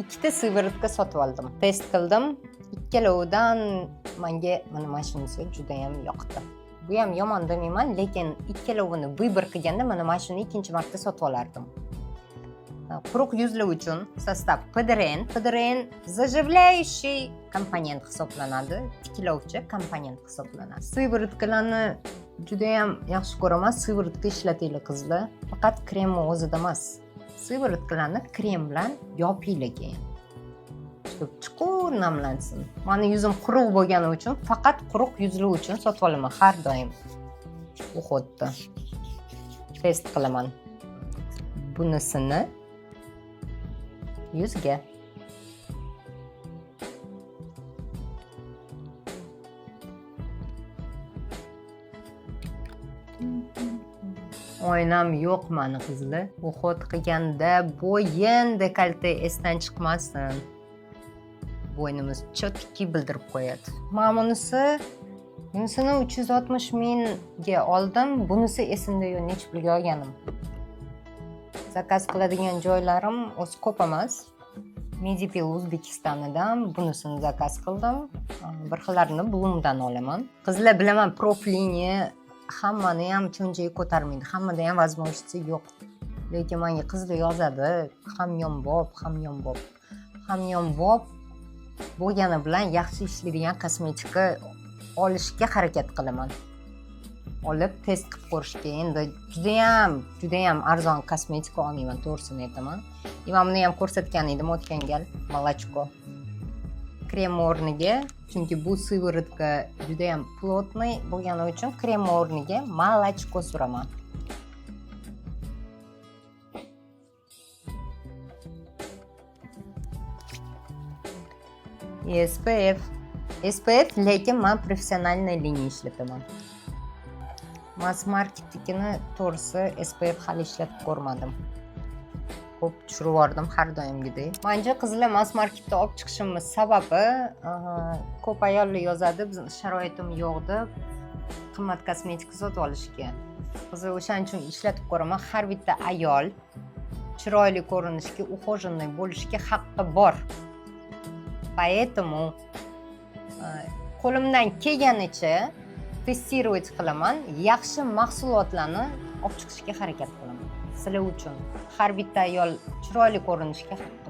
Ikkita сыворотка sotib oldim, test qildim. Ikkalovidan manga mana shunisi judayam yoqdi. Bu ham yomon demayman, lekin ikkalovini выбор qilganda mana shuni ikkinchi marta sotib olardim. Quruq yuzli uchun состав PDRN. PDRN заживляющий komponent hisoblanadi, tiklovchi komponent hisoblanadi. Сыворотка larni judayam yaxshi ko'raman. Сыворотка ishlatinglar, qizlar, faqat kremni o'zida emas, сыворотка larni krem bilan yopinglar keyin, чтобы chuqur namlansin. Mani yuzim quruq bo'lgani uchun faqat quruq yuzli uchun sotib olaman har doim. Уход da test qilaman bunisini yuzga. Oynam yo'q mani, qizlar. Уход qilganda bo'yin, dekolte esdan chiqmasin. Bo'ynimiz четкий bildirib qo'yadi. Mana bunisini 360 mingga oldim. Bunisi esimda yo'q, nechi pulga olganim. Zakaz qiladigan joylarim o'zi ko'p emas. Medipil O'zbekistonidan bunisini zakaz qildim. Bir xillarini Bloomdan olaman. Qizlar, bilaman, профлиния hammani ham cho'nchagi ko'tarmaydi, hammada ham возможности yo'q, lekin manga qizlar yozadi: hamyonbop, hamyonbop. Hamyonbop bo'lgani bilan yaxshi ishlaydigan kosmetika olishga harakat qilaman, olib test qilib ko'rishga. Endi judayam, judayam arzon kosmetika olmayman, to'g'risini aytaman. И man buni ham ko'rsatgan edim o'tgan gal, молочко krem o'rniga, chunki bu сыворотка judayam плотный bo'lgani uchun krem o'rniga молочко suraman. SPF, SPF, lekin man профессиональный линия ishlataman. Mass marketnikini, to'g'risi, SPF hali ishlatib ko'rmadim. Ko'p tushirib yubordim har doimgidek. Manja, qizlar, mass marketda olib chiqishimni sababi, ko'p ayollar yozadi, bizni sharoitim yo'q deb qimmat kosmetika sotib olishga. Qizlar, o'shaning uchun ishlatib ko'raman. Har bitta ayol chiroyli ko'rinishga, ухоженный bo'lishga haqqi bor. Поэтому qo'limdan kelganicha тестировать qilaman, yaxshi mahsulotlarni olib chiqishga harakat qilaman sizlar uchun. Har bitta ayol chiroyli ko'rinishga haqqi.